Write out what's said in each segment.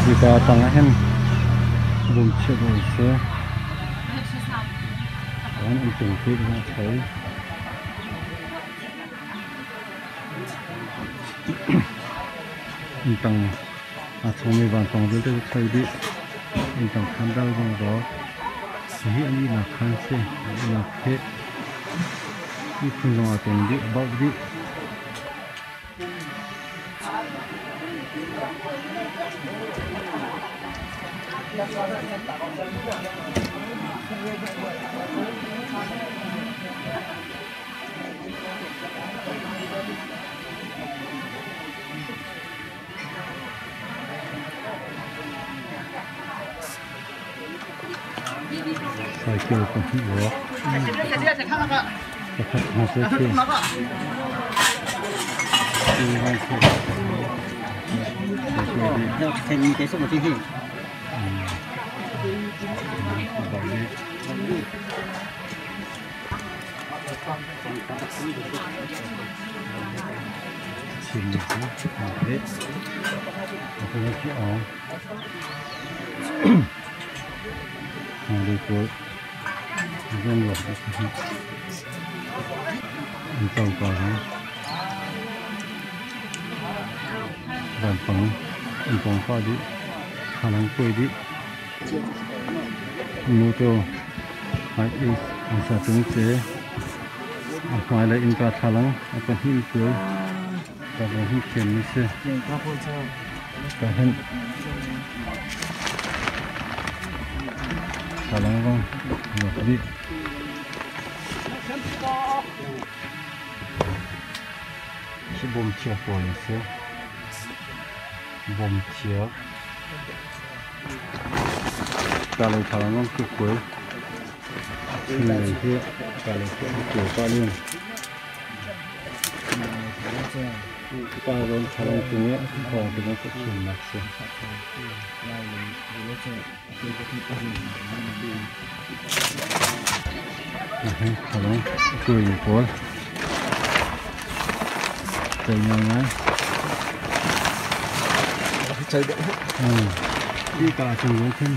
Hika tangah hin bawmchiat an si. An cung te in a choi. Intang aa chongmi vanpang vialte cu choi dih. Intang khan dal zong rawk. Hihi an ihnak khan si. An ihnak hi ihkhun zong aa tum dih, a bauh dih. Cycle pahnih rawk. Pakhat hngak khi. Vanpang an pawng pah dih. Thlalang kuai dih. Motor hmai i an sa cung ce. A hmailei innka thlalang a pahnih kuai. Ka hi thiam mi si. Ka hin thlalang zong rawk dih. Hi bawm thiak pawl an si. Bawm thiak. Ka lei thlalang zong khi kuai. Chunglei hi ka lei khi an kuai pah len. Pa rawn thlalang cung i thawng ti bantuk thiamnak si. Thlalang kuai pawl. Cei ngai. Hi ka chung zong khin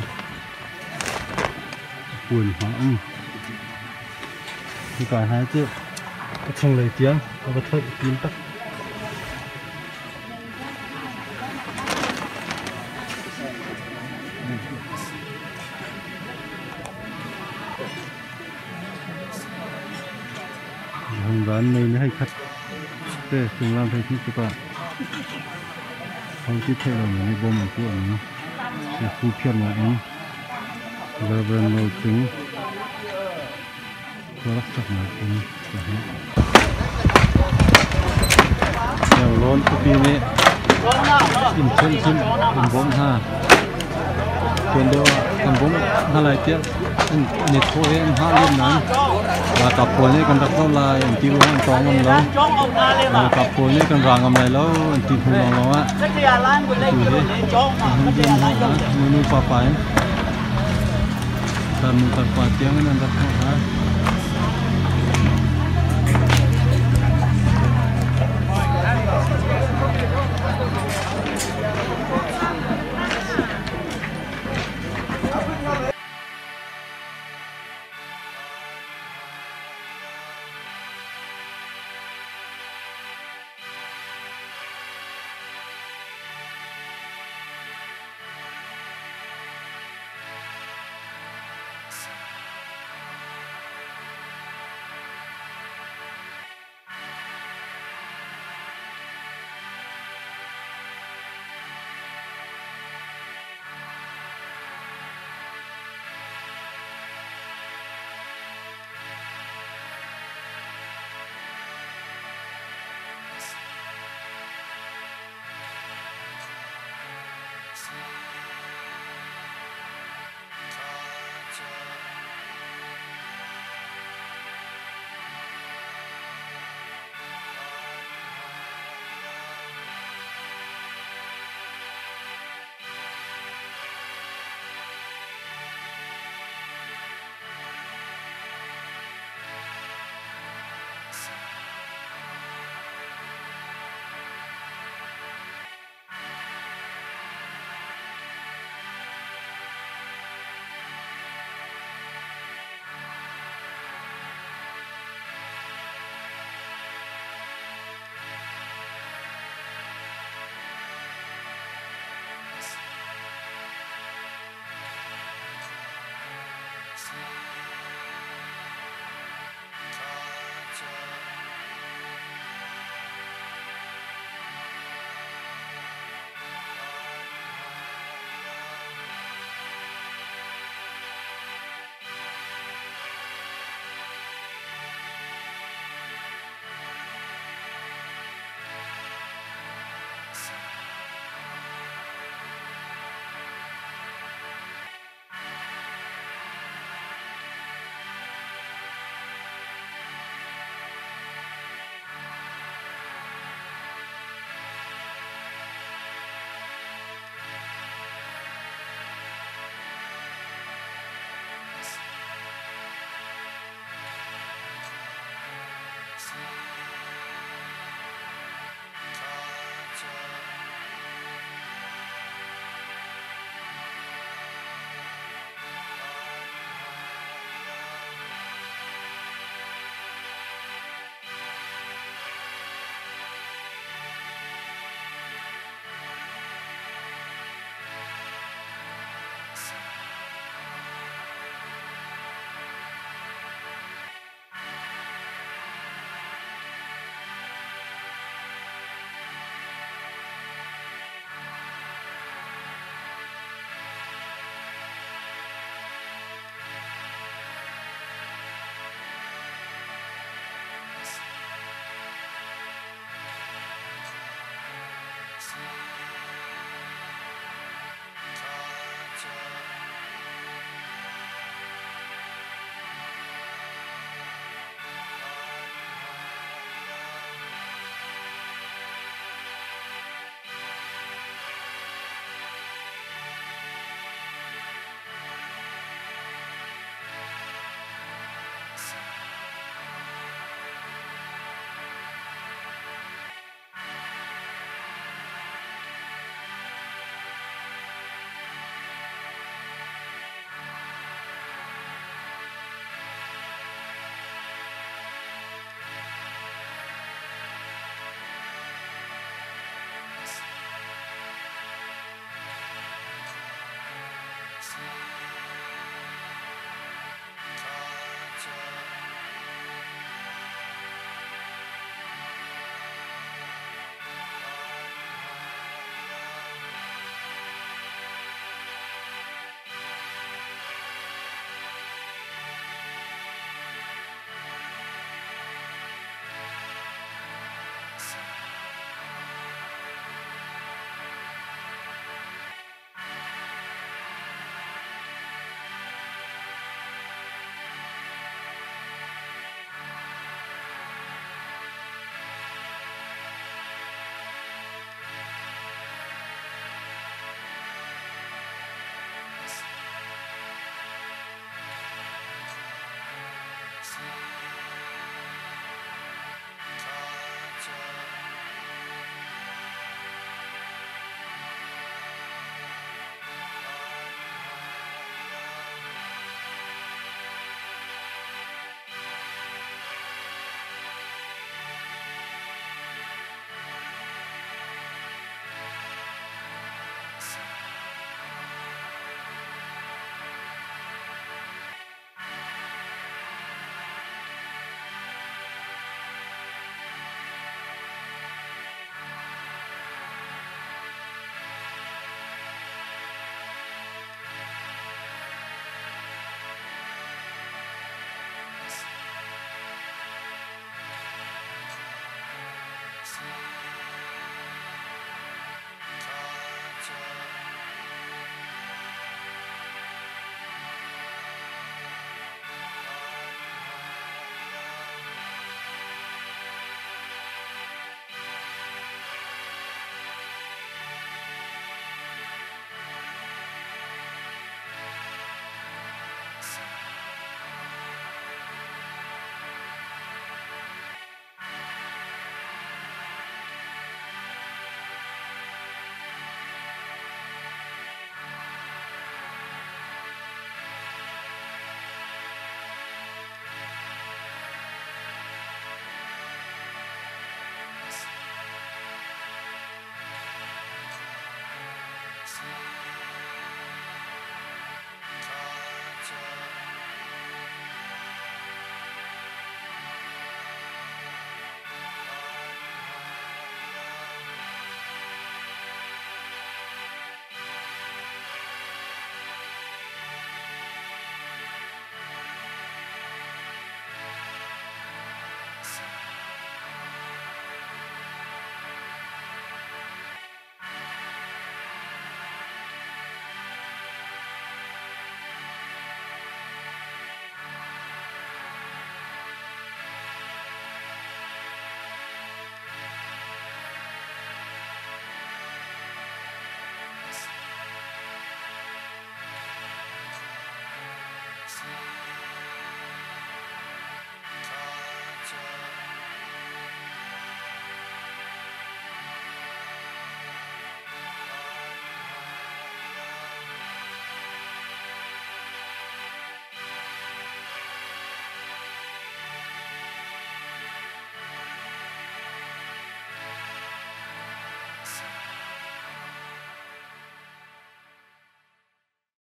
puan hma um. Hika hna cu a chunglei tiang a va thoih tim tak. Hungdan mei ni hei khat te cunglam phei khi tukah hong ti theih lo mi nih bom an tuah mi fu phiarnak in Reverend Nawl Cung khua rak saknak in ka hmuh. Yangon khuapi nih inn thianhhlimh an bawmh hna. Tuan deuh ah kan bawmh hna lai tiah an i thawh i an hngah len nain ralkap pawl nih kan rak zoh lai an ti ruangah an tawng ngam lo. Ralkap pawl nih kan ra ngam lai lo an ti hnu lawnglawng ah atu hi an hun zuam hnawh hna. Nunu papa in tarnu tarpa tiang in an rak hnawh hna.